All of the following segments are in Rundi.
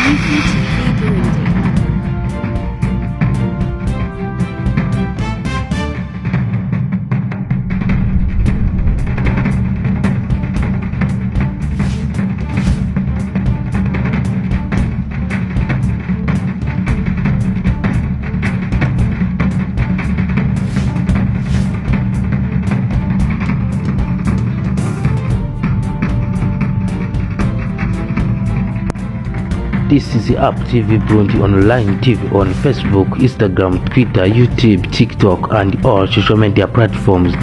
UCTV Burundi. This is Up TV Burundi online TV on Facebook, Instagram, Twitter, YouTube, TikTok, and all social media platforms.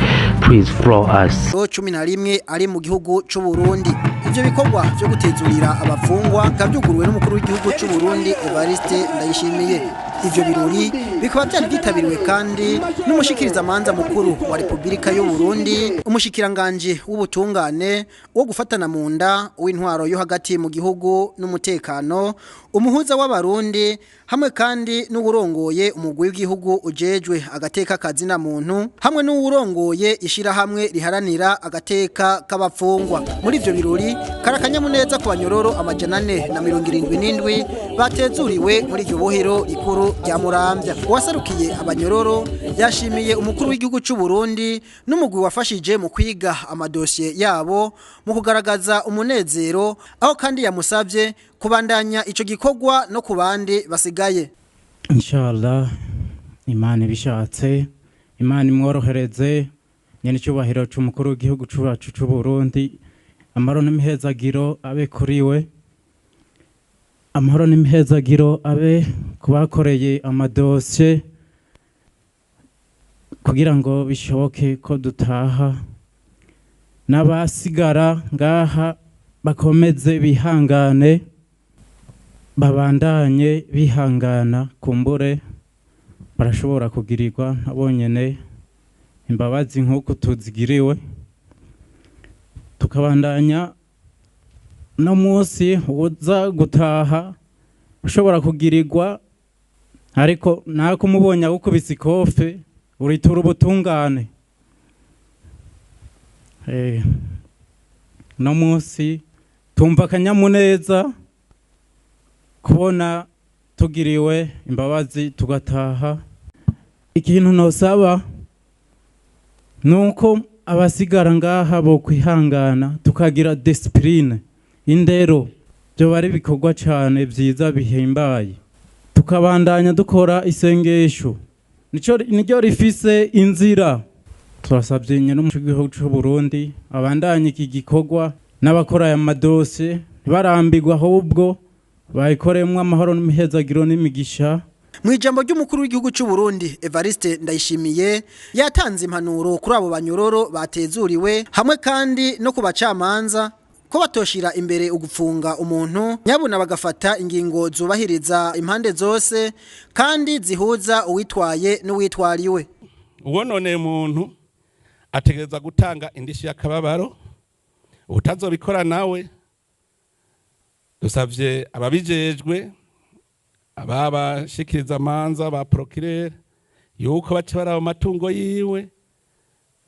Please follow us. 11 ari mu gihugu c'u Burundi. Ivyo bikorwa vyo gutezurira abafungwa kavyuguruwe n'umukuru w'igihugu c'u Burundi Evariste Ndayishimiye. Ivyo birori bikaba byari byitabiriwe kandi n'umushikiriza manza mukuru wa Republika y'u Burundi, umushikiranganje w'ubutungane, wo gufatana mu nda, w'intwaro yo hagati mu gihugu n'umutekano, umuhuza w'abarundi hamwe kandi n'uwurongoye umugwi w'igihugu ujejwe agateka kazina muntu hamwe n'uwurongoye ishirahamwe riharanira agateka k'abafungwa. Muri ivyo birori karakanyamuneza ku banyororo 477 batezuriwe muri iryo bohero rikuru rya Muramvya. Uwaserukiye abanyororo yashimiye umukuru w'igihugu c'u Burundi n'umugwi wafashije mu kwiga amadosiye yabo mu kugaragaza umunezero, aho kandi yamusavye kubandanya ico gikorwa no kubandi basigaye. Inshallah, Imana ibishatse, Imana imworohereze, nyene icyubahiro c'umukuru w'igihugu cacu c'u Burundi, amahoro n'imihezagiro abe kuriwe, amahoro n'imihezagiro abe kubakoreye amadosiye kugira ngo bishoboke ko dutaha, n'abasigara ngaha bakomeze bihangane, babandanye bihangana, kumbure barashobora kugirirwa nabonyene imbabazi nk'uko tuzigiriwe. Tukabandanya no munsi uza gutaha ushobora kugirirwa, ariko nakumubonye agukubise ikofe uritura ubutungane. No munsi tumva akanyamuneza kubona tugiriwe imbabazi tugataha. Ikintu nosaba nuko abasigara ngaha bo kwihangana, tukagira discipline, indero, byo bari bikorwa cyane byiza bihimbaye. Tukabandanya dukora isengesho, nico niryo rifise inzira. Turasabye nyene n'umugihugu c'u Burundi abandanye iki gikorwa, n'abakora aya madosiye ntibarambirwa, ahubwo bayikoremwo amahoro n'imihezagiro n'imigisha. Mu ijambo ry'umukuru w'igihugu c'u Burundi Evariste Ndayishimiye yatanze impanuro kuri abo banyororo batezuriwe hamwe kandi no ku bacamanza ko batoshira imbere ugupfunga umuntu, nyabuna bagafata ingingo zubahiriza impande zose kandi zihuza uwitwaye n'uwitwariwe. Uwononeye umuntu ategereza gutanga indishi y'akababaro, utazobikora nawe dusavye ababijejwe, ababashikiriza amanza ba procureur, yuko baca baraba amatungo yiwe,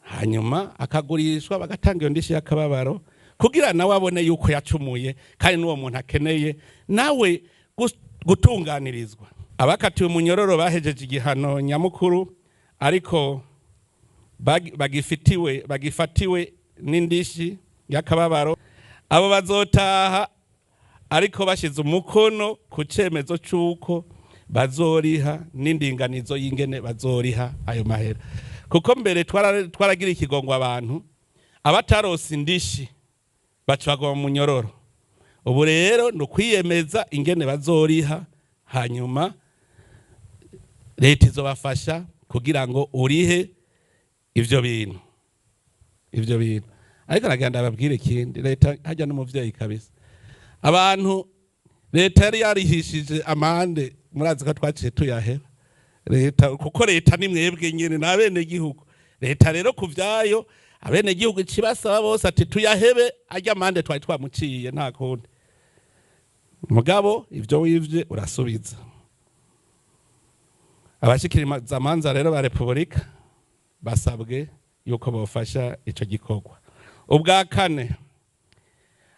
hanyuma akagurishwa bagatanga iyo ndishi y'akababaro kugira nawe abone yuko yacumuye, kandi n'uwo muntu akeneye nawe gutunganirizwa. Abakatiwe umunyororo bahejeje igihano nyamukuru, ariko bagifatiwe n'indishi y'akababaro, abo bazotaha ariko bashize umukono ku cemezo c'uko bazoriha n'indinganizo y'ingene bazoriha ayo mahera. Kuko mbere twaragira ikigongo abantu abatarose indishi baca bagwa mu munyororo. Ubu rero ni ukwiyemeza ingene bazoriha, hanyuma leta izobafasha kugira ngo urihe ivyo bintu. Ivyo bintu. Ariko nagira ndababwire ikindi, leta hajya n'umuvyeyi kabisa. Abantu leta yari yarihishije amande, murazi ko twaciye tuyaheba leta, kuko leta ni mwebwe nyene n'abene gihugu. Leta rero kuvyayo abene gihugu kibasaba bose ati tuyahebe ajya amande twari twamuciye, nta kundi. Mugabo ivyo wivye urasubiza. Abashikiriza amanza rero ba Republika basabwe yuko bofasha ico gikorwa. Ubwa kane,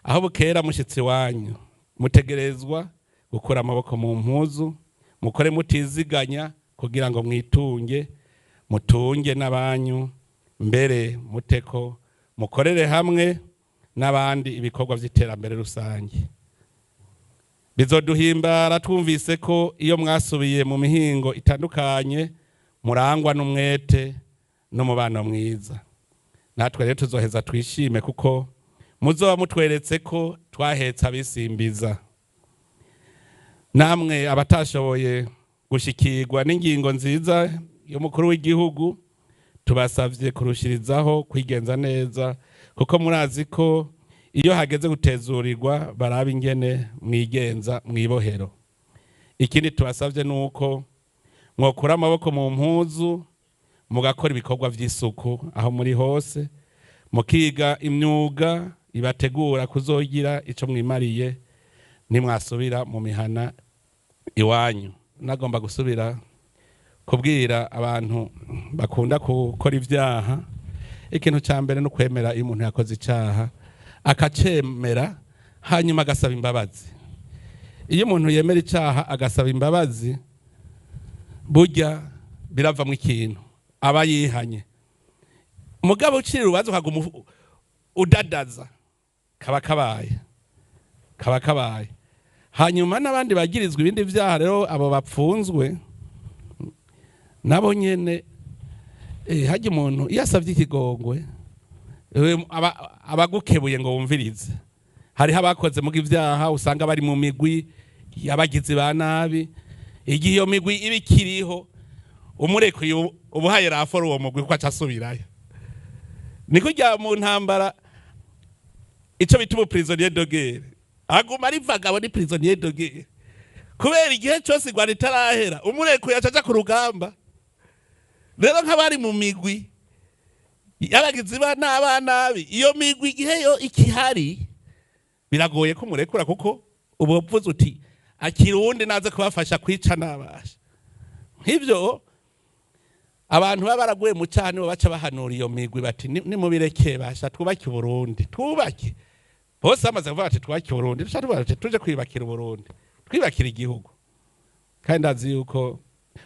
aho bukera mushitsi wanyu mutegerezwa gukura amaboko mu mpuzu, mukore mutiziganya kugira ngo mwitunge, mutunge n'abanyu, mbere muteko mukorere hamwe n'abandi ibikorwa by'iterambere rusange. Bizoduhimbara twumvise ko iyo mwasubiye mu mihingo itandukanye murangwa n'umwete n'umubano mwiza. Natwe rero tuzoheza twishime kuko muzoba mutweretse ko twahetse abisimbiza. Namwe abatashoboye gushikirwa n'ingingo nziza y'umukuru w'igihugu, tubasavye kurushirizaho kwigenza neza, kuko murazi ko iyo hageze gutezurirwa baraba ingene mwigenza mwibohero. Ikindi tubasavye nuko mwokura amaboko mu mpuzu, mugakora ibikorwa vy'isuku aho muri hose, mukiga imyuga ibategura kuzogira ico mwimariye nimwasubira mu mihana iwanyu. Nagomba gusubira kubwira abantu bakunda gukora ivyaha, ikintu ca mbere no kwemera iyo umuntu yakoze icaha akacemera hanyuma agasaba imbabazi. Iyo umuntu yemera icaha agasaba imbabazi, burya biravamwo ikintu aba yihanye. Mugabo ucira urubanza ukaguma udadaza, kaba kabaye. Hanyuma n'abandi bagirizwa ibindi vyaha rero, abo bapfunzwe nabo nyene, hajya umuntu iyo asavye ikigongwe abagukebuye ngo wumvirize. Hariho abakoze mu ivyaha usanga bari mu migwi y'abagizi ba nabi, igihe iyo migwi iba ikiriho umurekuye ubuhaye raforo uwo mugwi kuko acasubirayo. Niko rya mu ntambara ico bita ubu prisonnier de guerre, aguma ari vagabo ni prisonnier de guerre, kubera igihe cose igwana itarahera umurekuye acaja ku rugamba. Rero nk'abari mu migwi y'abagizi ba nabi, iyo migwi igihe yo ikihari biragoye ko umurekura, kuko uba uvuze uti akira uwundi naze kubafasha kwica nabasha. Nk'ivyo abantu baba baraguye mu caha nibo baca bahanura iyo migwi bati nimubireke basha twubake Uburundi, twubake. Bose bamaze kuvuga bati twubake Uburundi, duca tuvuga bati tuje kwiyubakira Uburundi, twiyubakira igihugu. Kandi ndazi yuko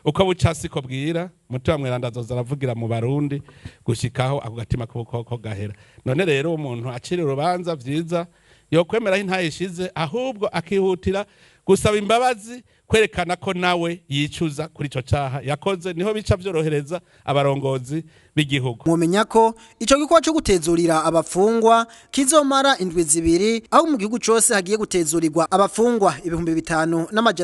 uko buca siko bwira, Mutima Mweranda azoza aravugira mu Barundi gushikaho ako gatima k'ubukoko gahera. None rero umuntu acira urubanza vyiza yokwemera intayishize, ahubwo akihutira gusaba imbabazi, kwerekana ko nawe yicuza kuri ico caha yakoze, niho bica vyorohereza abarongozi b'igihugu. Mwomenya ko ico gikorwa co gutezurira abafungwa kizomara indwi zibiri, aho mu gihugu cose hagiye gutezurirwa abafungwa 5500.